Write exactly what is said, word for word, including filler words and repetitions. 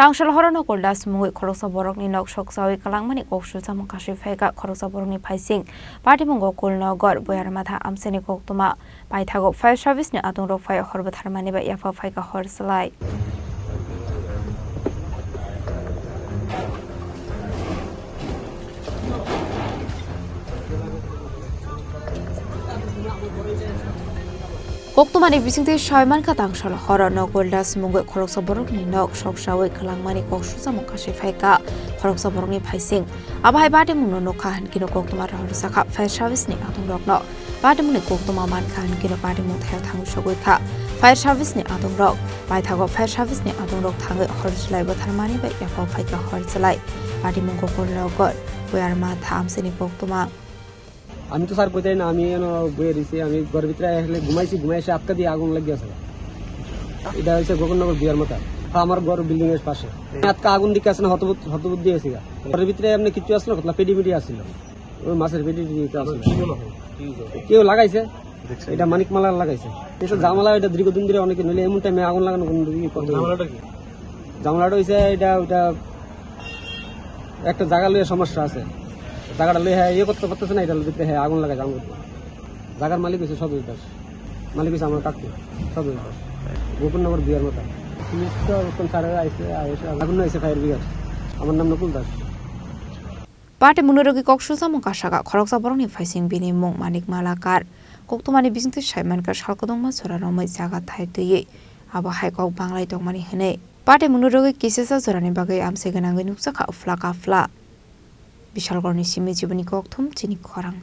Tangsal horo Nokul Das mungwi khoroksa borokni nok sokchawi kwlangmani kok sujamung kasui phaikha. Khoroksa borokni phaising patimung Gokul Nogor, Boyarmatha amchaini koktwma paithago fire service ni adungrok phai hor bwtharmani bai yapha phaikha hor chwlai. Koktwmani bisingtwi sai mankha, tangsal horo Nokul Das mungwi khoroksa borokni nok sokchawi kwlangmani kok sujamung kasui phaikha khoroksa borokni phaising. Abo hai patimungno nukha hinkhe koktwma rohor sakha fire service ni adungrokno. Patimungni koktwma mankha hinkhe patimung thaya thangwi sogwi kha. Fire service ni adungrok paithago fire service ni adungrok thangwi hor chwlai bwtharmani bai yapha phaikha hor chwlai. Patimung Gokul Nogor, Boyarmatha amchaini koktwma. আমি তো স্যার কইতাই না, আমি এনো বইয়ে রইছি, আমি ঘরের ভিতরে আসলে ঘুমাইছি, ঘুমাই এসে আটকা দিয়ে আগুন লাগিয়ে আছে। এটা হচ্ছে গোকুলনগর বিয়ার মাথা, আমার ঘর বিল্ডিং এর পাশে। আটকা আগুন দিকে আছে না, হতবুদ্ধ, হতবুদ্ধি হয়েছে গা। ঘরের ভিতরে এমনি কিচ্ছু আসলো, কতলা পেডি মেডি আসছিল, ওই মাছের পেডি টেডি তো আসলো। কি মনে হয়? কি হয়েছে? কেউ লাগাইছে, দেখছেন? এটা মানিক মালা লাগাইছে। এসব ঝামেলা, এটা দীর্ঘদিন ধরে অনেকে, নইলে এমন টাইমে আগুন লাগানো কোনো দিকে করতে পারে না। ঝামেলাটা কি? ঝামেলাটা হইছে এটা, ওইটা একটা জায়গা লইয়া সমস্যা আছে। জায়গাটা লইয়া হ্যাঁ ইয়ে করতে পারতেছে না, এটা ভিতরে হ্যাঁ আগুন লাগাই জাম করতে। জায়গার মালিক হইছে সদস্য দাস, মালিক হইছে আমার কাকু সদস্য দাস, গোকুলনগর বিয়ার মতো। পুলিশ তো এখন স্যারেরা আইসে, আইসে আগুন হয়েছে ফায়ার ব্রিগেড। আমার নাম নকুল Das. Patimungni rwgwi kok sujamung kasaka khoroksa borokni phaising bini mung Manik Malakar. Koktwmani bisingtwi sai mankha salkudungma jora romwi jaga thai twiwi abo hai kok banglai tongmani hwnwi. Patimungni rwgwi kisisa jorani bagwi amchai gwnangwi nukjakha uphla kaphla. Bishalgarhni simi jiboni kokthum chini khorang.